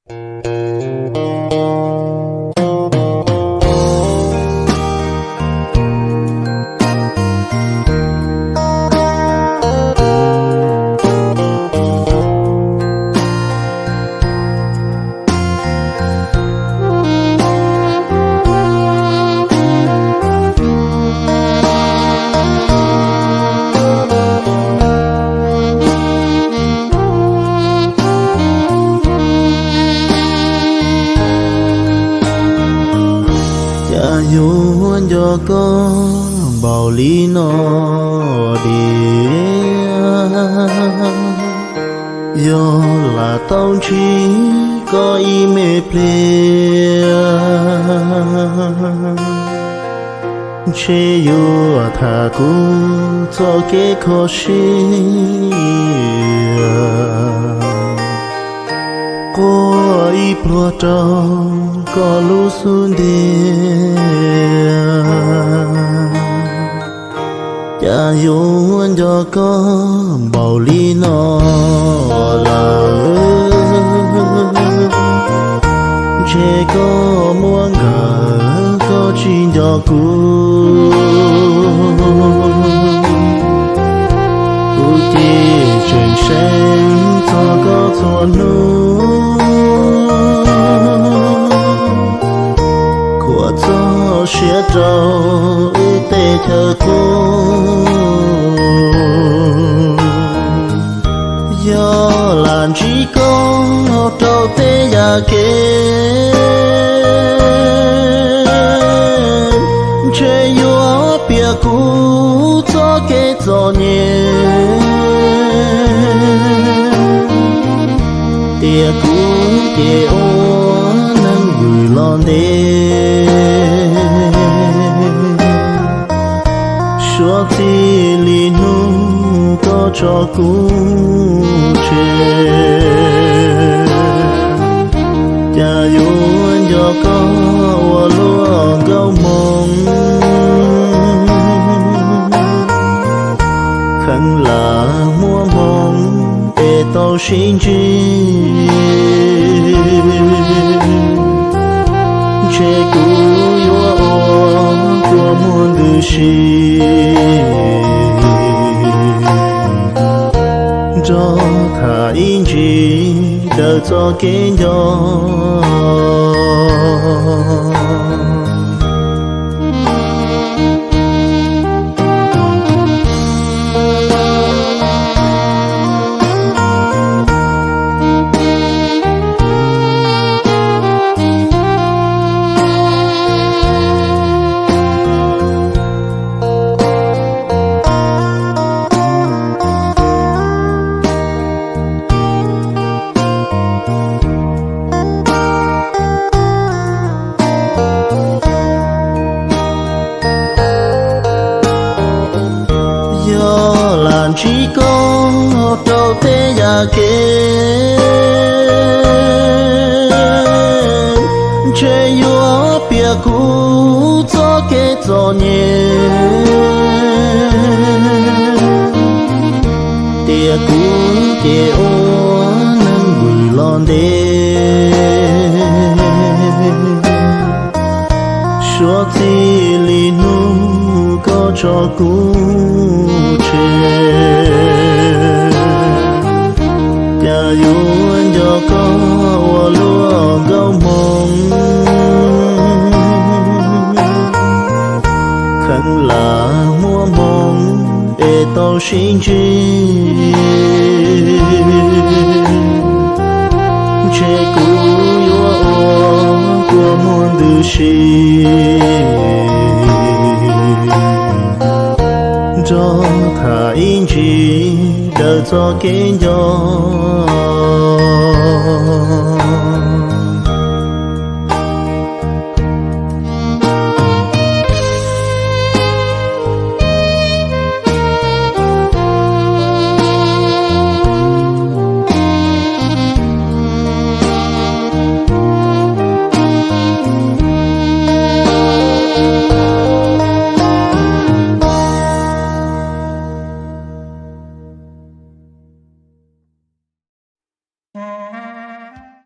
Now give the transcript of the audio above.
Cas yuav nco koj npaum li no diam? Yog lam tau ntsib koj ib me pliag, ntshe yuav tham kuv txoj kev kho siab, quaj ib pluag rau koj lub xub ntiag. Cas yuav nco koj npaum li no lawm, ntshe koj muaj nkawm koj tsis nco kuv. Kuv ces tseem seev txog koj txhua hnub, khuam txog siab rau wb tej chaw qub. Yog lam ntsib koj rau tej yam kev, ntshe yuav piam kuv txoj kev txom nyem, tiam kuv ces ua neeg vwm los ntev. Suav txij li hnub koj tso kuv tseg, cas yuav nco koj ua luaj nkauj hmoov. Kheev lam muab hmoo es tau sib ntsib, ntshe kuv yuav ua kua muag ntws si, nrog tham ib ntsis daws txoj kev nco. Yog lam ntsib koj rau tej yam kev, ntshe yuav piam kuv txoj kev txom nyem, tiam kuv ces ua neeg vwm los ntev. Suav txij li hnub koj tso kuv tseg, cas yuav nco koj ua luaj nkauj hmoov. Kheev lam muab hmoo es tau sib ntsib, ntshe kuv yuav ua kua muag ntws si, nrog tham ib ntsis daws txoj kev nco.